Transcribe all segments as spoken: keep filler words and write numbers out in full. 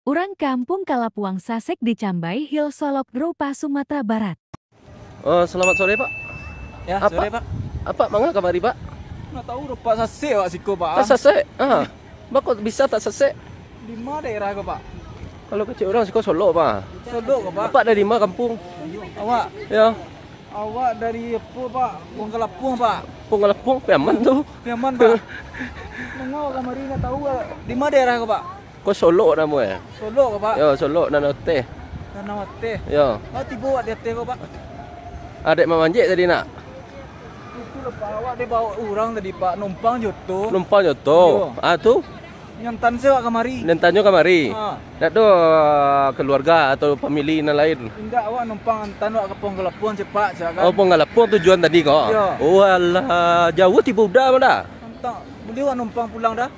Urang Kampuang Kalapuang Sasek di Cambai Hill, Solok, Rupa, Sumatera Barat. Oh, selamat sore, Pak. Ya, Apak, sore, Pak. Apak manga kamari, Pak? Ndak tahu doh, Pak, sasek awak siko, Pak. Tak sasek? Ah. Bako bisa tak sasek? Di ma daerah ko, Pak? Kalau kecek urang siko Solok, Pak. Solok ko, Pak? Apak dari ma kampuang? Awak? Ya. Awak dari apo, Pak? Kampuang Kalapuang, Pak. Kampuang Kalapuang, Piaman tu. Piaman, Pak. Manga awak kamari ndak tahu, Pak. Di ma daerah ko, Pak? Ko Solok namo e? Solok ko, Pak? Yo, Solok Danau Ateh. Danau Ateh. Yo. Ah, tibo awak di ateh ko, Pak? Dek mamanjek tadi nak? Itu lah, Pak. Awak dibao urang tadi, Pak. Numpang jo oto. Numpang jo oto. Yo. Ah, tu? Nyantan se awak kamari. Nyantan nyo kamari? Ah. Ndak ado, ah, keluarga atau famili nan lain? Indak, awak numpang antan awak ka Kampuang Kalapuang, cepak, cepak kan. Oh, Kampuang Kalapuang tujuan tadi ko? Yo. Oh, alah, jauah tibo Uda mah Da? Antan, buliah awak numpang pulang Da?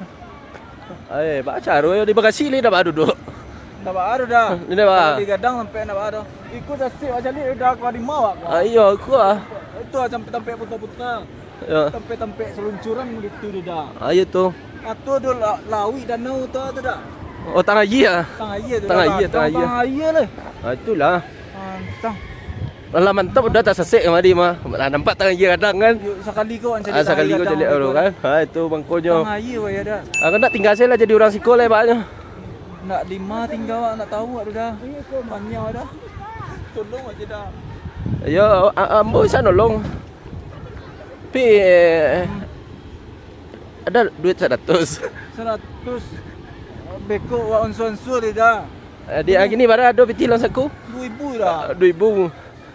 Eh, baa caro yo di bagasi lai ndak baa duduak. Ndak baa doh Da. Ndak baa. Kalau digadang sampai ndak baa doh. Iko sasek awak caliak Da, ka di ma awak ko? Ah, iyo, iko ah. Itu ah, sampai tampek puta-puta. Yo. Tampek-tampek saluncuran gitu doh Da. Ah, iyo tu. Atau ado la-, lauik danau tu, tu Da. Oh, tangah aia ah. Tangah aia tu Tangah Da. Aia, tangah aia. Tangah aia lah. Ah, itulah. Mantap. Alah, mantap Uda tasasek kamari mah. Lah, nampak tangah aia gadang kan? Yo, sakali ko awak caliak Ah, sakali ko caliak dulu kan? Ha, itu mangkonyo. Tangah aia wak yo Da. Ah, kan ndak tingga se lah jadi urang siko lai, Pak, nyo. Ndak di ma tingga awak, ndak tahu awak tu Da. Panyau Da. Tolong aja Da. Yo, a-, ambo bisa nolong. Tapi, eh, ado duit saratus. Saratus. Beko awak unsua-unsua lai Da. Eh, di, ah, kini bara ado pitih lawang saku? Duo ribu Da. Ah, duo ribu.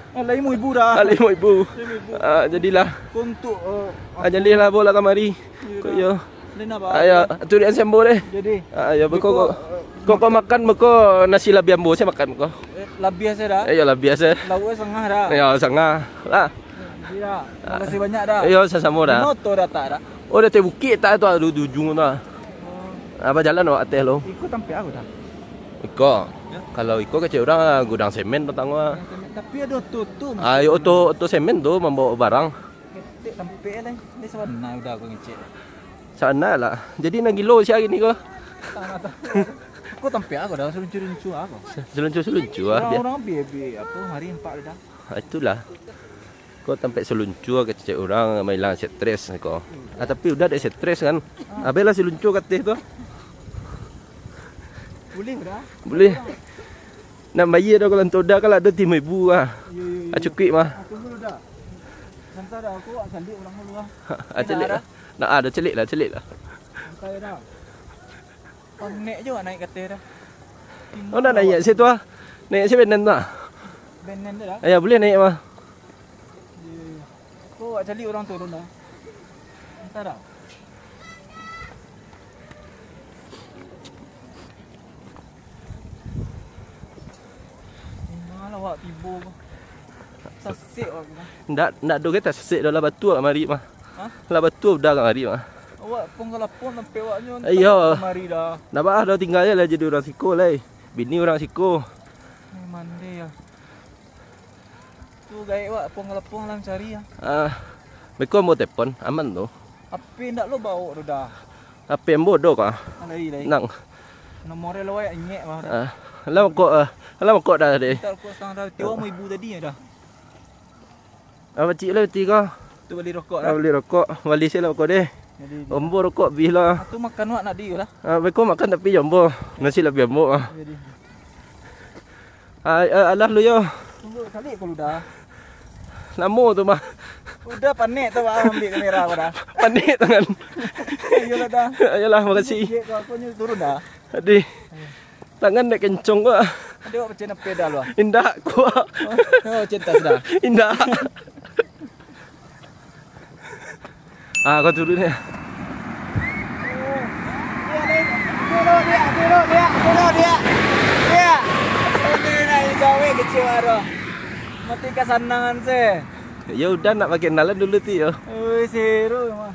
Ah, lai limo ribu Da. Ah, limo ribu. Limo ribu. Ah, jadilah. Ko untuak, eh, Ah, jadilah bola kamari. Iyo Da. Ko iyo. Lai nak ba-, Ayo, tu di Ansembo deh. Jadi. Ah, iyo, beko, beko, ko, eh, ko, ko makan, beko nasi labiah ambo se makan ko. Eh, labiah se Da? Eh, iyo, labiah se. Lauak sangah Da? Iyo, sangah. Lah. Jadi Da. Makasih banyak Da. Iyo, samo-samo Da. Di ma oto datak Da? Oh, di ateh bukik tak tu, ado di ujuang tu. Oh. Ah, bajalan awak ateh lo. Iko tampek apo Da? Iko. Yo. Kalau iko kecek urang, ah, gudang semen patang ko ah. Gudang semen. Tapi ado oto-oto. Ah, iyo, oto, oto semen tu mambaok barang. Ketek tampek lai. Di sabana Uda ko ngecek. Sabana lah. Jadi nan gilo sia kini ko. Tanah tu. Ko tampek apo Da? Saluncua-luncua apo? Saluncua-saluncua ah, bia. Urang-urang bi, bi, apo, mari nampak Da. Ah, itulah. Ko tampek saluncua kecek urang mailang stres ko. Ah, tapi Uda dek stres kan. Ah. Abailah saluncua ka ateh tu. Buliah Da. Buliah. Nak bayia doh kalau untuak Uda kan lah ado limo ribu ah. Iyo, iyo, iyo. Ah, cukuik mah. Ah, tunggu dulu Da. Sabanta Da, ko awak caliak urang dulu ah. Ah, caliak lah. Nah, ah, Da, caliak lah, caliak lah. Sabanta Da. Panek jo awak naiak ka ateh Da. Oh, nak naiak situ ah. Naiak si benen tu ah. Benen tu Da. Ayo, buliah naiak mah. Iyo, iyo. Ko awak caliak urang turun Da. Sabanta Da. Di ma lah awak tibo ko? Sasek awak ko. Ndak, ndak ado gai tasasek doh, lah batua kamari mah. Hah? Lah batua Uda kamari mah. Awak Kampuang Kalapuang tampek awak nyo. Iyo. Kamari Da. Ndak baa doh, tingga se lah jadi urang siko lai. Bini urang siko. Eh, mandeh yo. Tu gaek awak Kampuang Kalapuang lah mancari ah. Ah, beko ambo telepon, aman tu. H P ndak lo baok tu Da. H P ambo do ka? Ah, lai, lai. Nang. Nomor lo awak ingek mah Da. Ah, lah mangkok, ah. Lah mangkok Da tadi. Mintak rokok satangah Da. Tiwa limo ribu tadi yo Da. Ah, pacik lah piti ko. Tu bali rokok Da. Ah, bali rokok. Bali se lah rokok deh. Jadi, jadi. Ambo rokok abih lah. Ah, tu makan awak ndak di lah. Ah, beko makan tapi jo ambo. Nasi labiah ambo ah. Jadi. Ah, ah, alah lu yo. Tunggu, caliak ko lu Da. Lamo tu mah. Uda panek tu, Bang, ambiak kamera ko Da. Panek tangan. Iyolah Da. Iyolah, makasih. Cek ko, aku nyo turun Da. Adih. Tangan dek kencong ko. Adih, awak pacah nak pedal, Bang. Indak, kuat. Oh, oh, cinta sudah. Indak. Ah, kau turun ni. Suruh dia, suruh dia, suruh dia. Dia. Ini nak gawe kecil baru. Mati kasanangan se. Ya udah, nak pakai kenalan dulu ti yo. Oi, seru mah.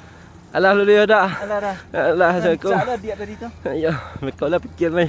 Alah, dulu yo dah. Alah dah. Alah, assalamualaikum. Rancak lah dia tadi tu. Ya, kau lah pikir ni.